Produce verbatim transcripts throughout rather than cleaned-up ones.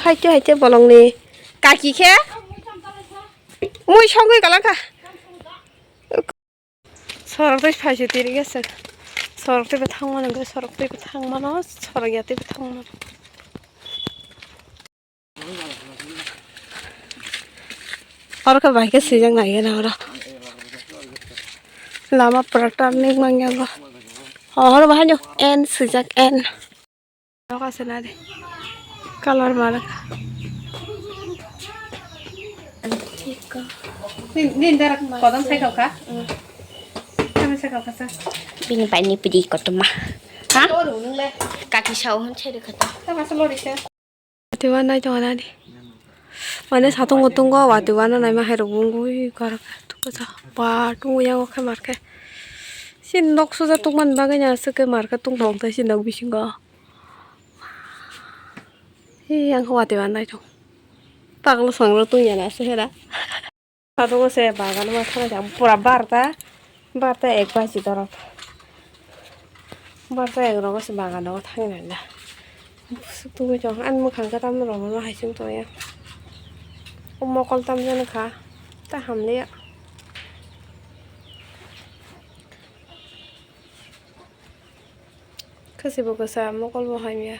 Haite haite bolongni kaki khe mui songwi kalangkha. Sorok tei phaisio tiri gese. Sorok tei bo thangmano, sorok tei bo thangmano, sorok ya tei bo thangmano. Oro khe bai khe swijak nai oro. Lama pura turning manya go. Oro bahai no N swijak N. Noka se nari. Color mara. Nin, nin dara kodam sai kau kha. Kami sai kau kha sa. Bini bai ni pidi kotoma. Ha? Kaki sao hon sai de kata. Tama sa lori sa. Tiwa nai to nari. Mane satung kutung go wa tiwa no nai ma hai rok bungui kar kha. Tuka sa. Ba tungu yang khe mar khe. Sin nok suja tukman baganya se ke mar khe tung bong tai sin nok bisingo. Hi, ang khe watwi wan naithok. Paglo songlo tungya na se hera. Satung se bagan ma thana jang pura barta, barta ek baji dorok. Barta ek rogo se bagan rogo thangna na. Busuk tungwi tong, ani mwkhang khe tamno rogo no hai sing tongya. O mokol tamjani kha, ta hamliya. Khasibo kwsa, mokol bo hamya.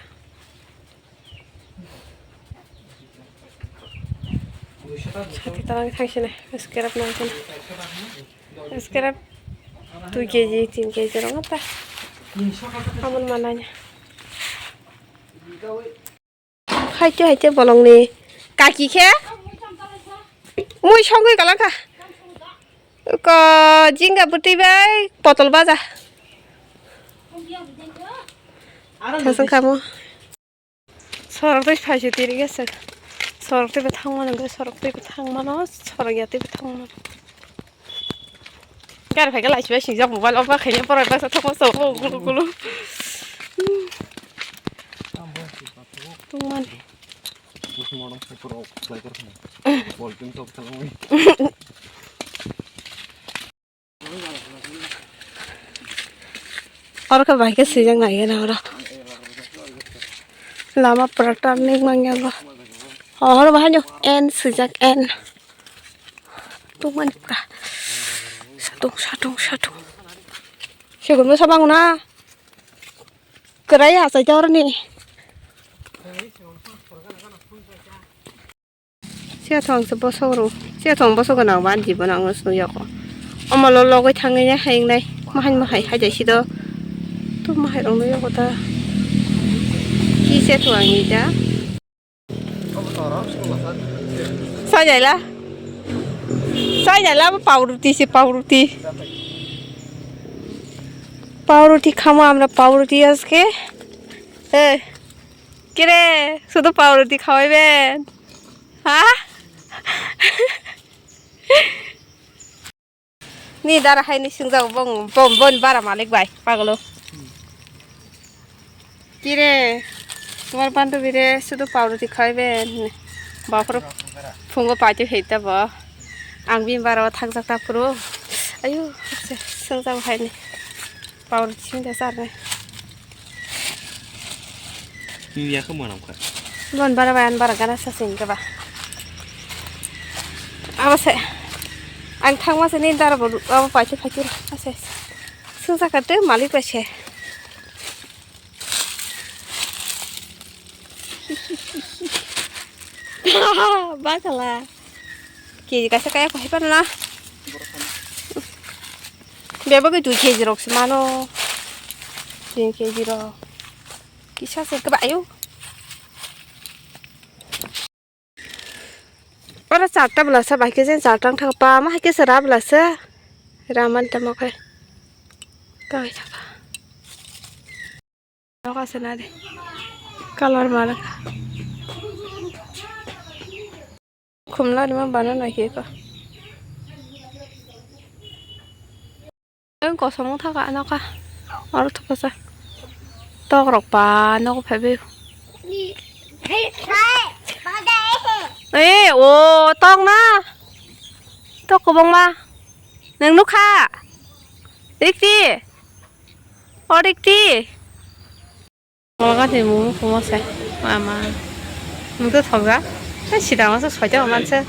Sati tarang thang sini, scrap nang sini. Scrap dui kg, tin kg rong ta. Amon mananya. Haite haite bolongni kaki khe mui songwi kalangkha. Ko jinga bwtwi bai potol baja. Thasang kamo. Sorok tei phaisio tiri gese. Sorok tei bo thangmano, sorok tei bo thangmano, sorok ya tei bo thangmano. Gari phai khe lachi bai singjak mobile off khaina porai baksa thangma sabo gulu gulu. Tungmani. Oro khe bai khe swijak nai gana oro. Lama pura turning manya go. Oro bahai no N swijak N. Tungmani pura. Satung, satung, satung. Sigunbo sabang na. Kwrai achai ta oroni. Siya thong se bosok rw. Siya thong bosok gwnang ban jibo nang snu yako. Omo lo logoi thangwi ya hayung nai. Mahai mahai hai jai sido. Tu mahai rong nw yako ta. Ki se thwng ni ja. Sai jaila. Sai jaila, bo pauruti se pauruti. Pauruti khamo amra pauruti aske. Eh. Kire, sudu pauruti khawai ben. Ha? Ni dara hai ni singja bong bom bon bara malik bai paglo. Kire, tomar bandobi re sudu pauruti khawai ben. Baphuru phungo paite hei ta bo. Ang bini bara o thangjak ta phuru. Ayu, singja hai ni. Pauruti singja sar nai. Ni yakhe mwnam kha. Bon bara bai an bara gana sa sing khe ba. Abo se. Ang thangma se ni dara bo abo paithak phaithak ase. Sung saka te malik bai se. Ba khala. Keji kaisa kaya ko hepan na. Bebagwi dui keji rok se mano. Tin keji rok. Kisa se keba ayo. Oro charta bwlasa bai khe charta wngkha pa ma hai khe se ra bwlasa. Raman tamo khe. Kai thaka. Noka se nari. Color mara. Khumla rima bana nai khe ko. Ang kosom wng thaka noka. Oro thukasa. Tok rok pa nogo phaibai. Eh, o tok na. Tok kwbangma. Nwng nukha. Rikti. O rikti. Loga de mu kumo se mama. Nwng to thokjak. Tei sidang o soita manse.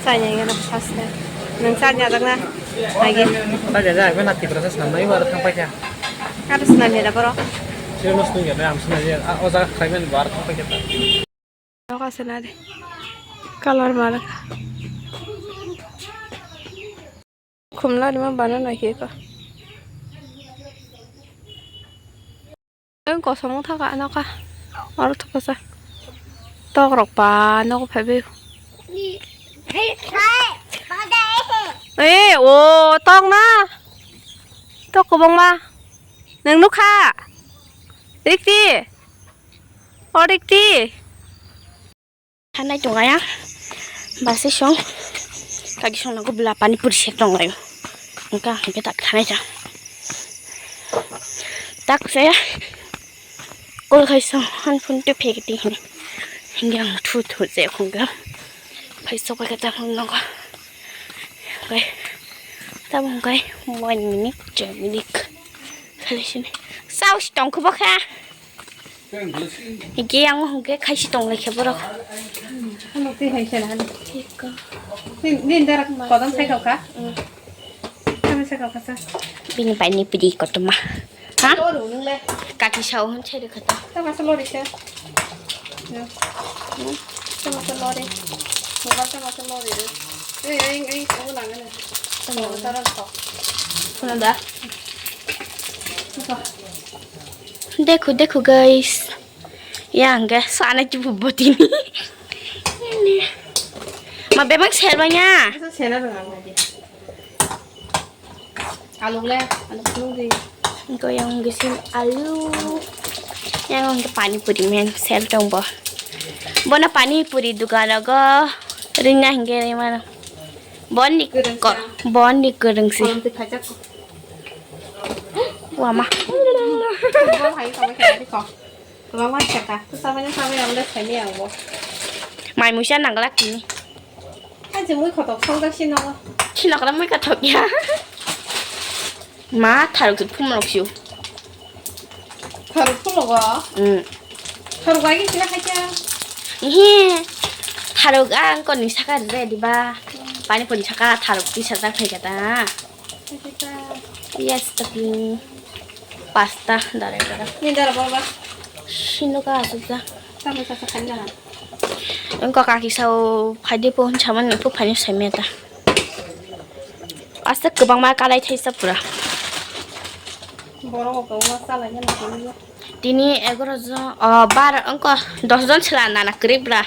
Chai nai gana first time. Nwng char ni ajak na? Nai ge. Ba jaja, ba na Tripura sa sanai, ba thang paikha. Aro swnam ya da boro. Sino no swnam ya, am swnam ya. O jaga khlai mani ba thang paikha. Noka swnari. Color marak. Khumla rima bana naikhe ko. Ang kosong thaka noka. Oro thokasa. Tok rok pa nogo phaibai. Eh, o tok na. Tok kobong ma. Nang nukha. Rikti. O Rikti. Hanai tong ayang. Basi song. Kaki song nago bela pani puri se tong layo. Engka hingke tak thanai ta. Tak se. Kol khai song han phun te phek ti hini. Hingke ang thu thu je khung ga. Phai sok bai ka ta phung nago. Kai. Ta bung kai. One minute, two minute. Khali sini. Saus tong khubo kha. Hingke yang hingke khaisi tong lai khe borok. Ano twi hai se na. Thik ko. Nin, nin dara kodam sai kha. Mm. Kami sai kha sa. Bini bai ni pidi kotoma. Ha? Kaki sao hwn sai rwkha ta. Tama sa lori se. Tama sa lori. Mobile tama sa lori. Ei, ei, ei, ko lang na. Tama sa lori. Khuna da. Dekho, dekho, guys. Yang ge sana chubu botini. Ini. Ma bebang sel banya. Masa sel na dengan lagi. Alu le, alu nungdi. Engko yang gisin alu. Yang engko pani puri men sel tong bo. Bona pani puri dukan rogo. Ringna hingke rimano. Bonni ko, bonni ko ringsi. Kolom twi phaijak ko. Wama. Bol hai ko, ko. Kwbangma saka. To sabani sabai ang le saimai ang bo. Mai muisa nangla kini. Hai je mui khotok songdak sino. Sino kala mui khotok ya. Ma tharuk je phum rok siu. Tharuk phum rok? Hmm. Tharuk agi sila khacha. He. Tharuk ang koni saka re diba. Pani puni saka tharuk tisa ta khai kata. Yes, tapi pasta dare dare. Ni dara baba. Sino ka asuk ta. Sama sasa kanya. Engko kaki sao phaidi po hwn saman po phani saimeta. Asta kwbangma kalai thaisa pura. Borok kok ma salai na kini. Tini egaro jon, o, bar, engko dos jon sila nana kwrwi bra.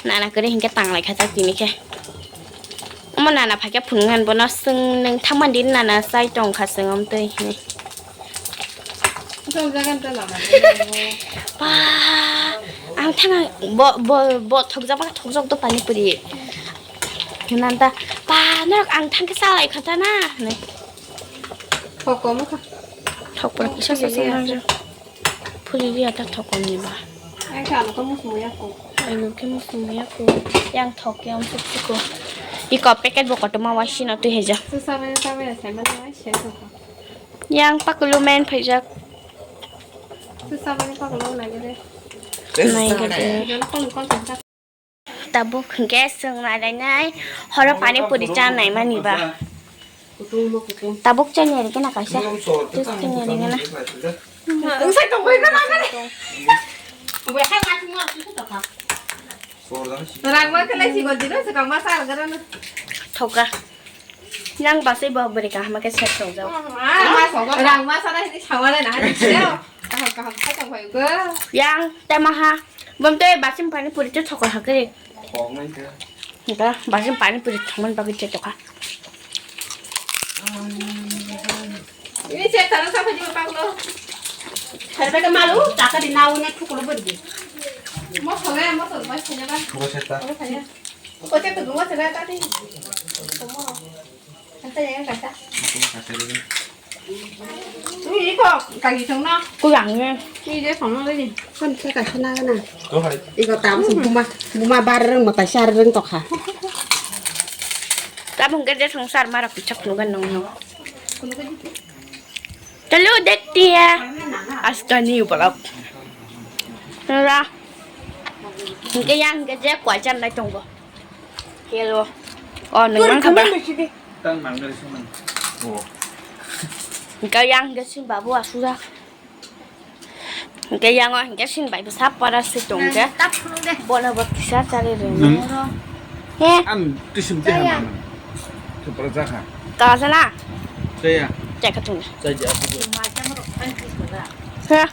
Nana kwrwi hinkhe tanglai kha ta tini khe. Omo nana phaikhe phunuknani bono swng, nwng thangmani nana chai tongkha chwng omtwi hinwi. Ba, ang thangna bo, bo, bo thokjak ba thokjak do pani puri. Hinanta, ba, norok ang thangkhe chalai kha ta na hinwi. Thok komo kha. Thok pura kisa sa sa. Phuri ri ata thokol ni ba. Ang kha ano khe musumu yako. Ano khe musumu yako. Yang thok yang suk suko. Iko packet bo kotorma waisino twi heja. Susamani samani saimani waise thokol. Yang pakulu men phaijak. Susamani pakulu nai gede. Nai gede. Jon kol kol thangkha. Tabuk hwnkhe chwng nai lainai horo pani puri cha naimani ba. Tabuk chani ari gana kaisa. Just chani ari gana. Wngsa tongkha gana gana. Rangma khe lai si gojiro se kangma sar gana. Thoka. Yang basai bo bwrwi kaham khe sep tongjak. Rang ma sana hini sawa le na hini seo. Kaham kaham khe tong phai go. Yang temaha. Bom tei basim pani puri tei thokol hakhe. Khok nai khe. Ba basim pani puri thangman bagwi tei tokha. Ini sep tara sa phai paklo. Harba ka malu taka di nau ne thuklo bwrwi. Mo thole mo thole bai phai ba. Bo sep ta. Ko te ko mo thole ta di. Ko mo. Kuyang ne. Kon khe kaisa na gana. Iko tam sung buma, buma bar rwng mwtai sar rwng tokha. Tabuk hwnkhe je song sar marok kichak nukha nung nung. Hello, Detya. Askani balap. Ra. Hingke yang hingke je kuajan lai tongbo. Hello. Oh, nang mang kaba. Tang mang dari sini. Oh. Hingke yang hingke sin babu asuja. Hingke yang o hingke sin bai bwsa para si tongke. Bono bo kisa chari rwni. He. An tisim te hama. Thupra jakha. Ka sala. Chaya. Chai ka tung. Chai ja. He.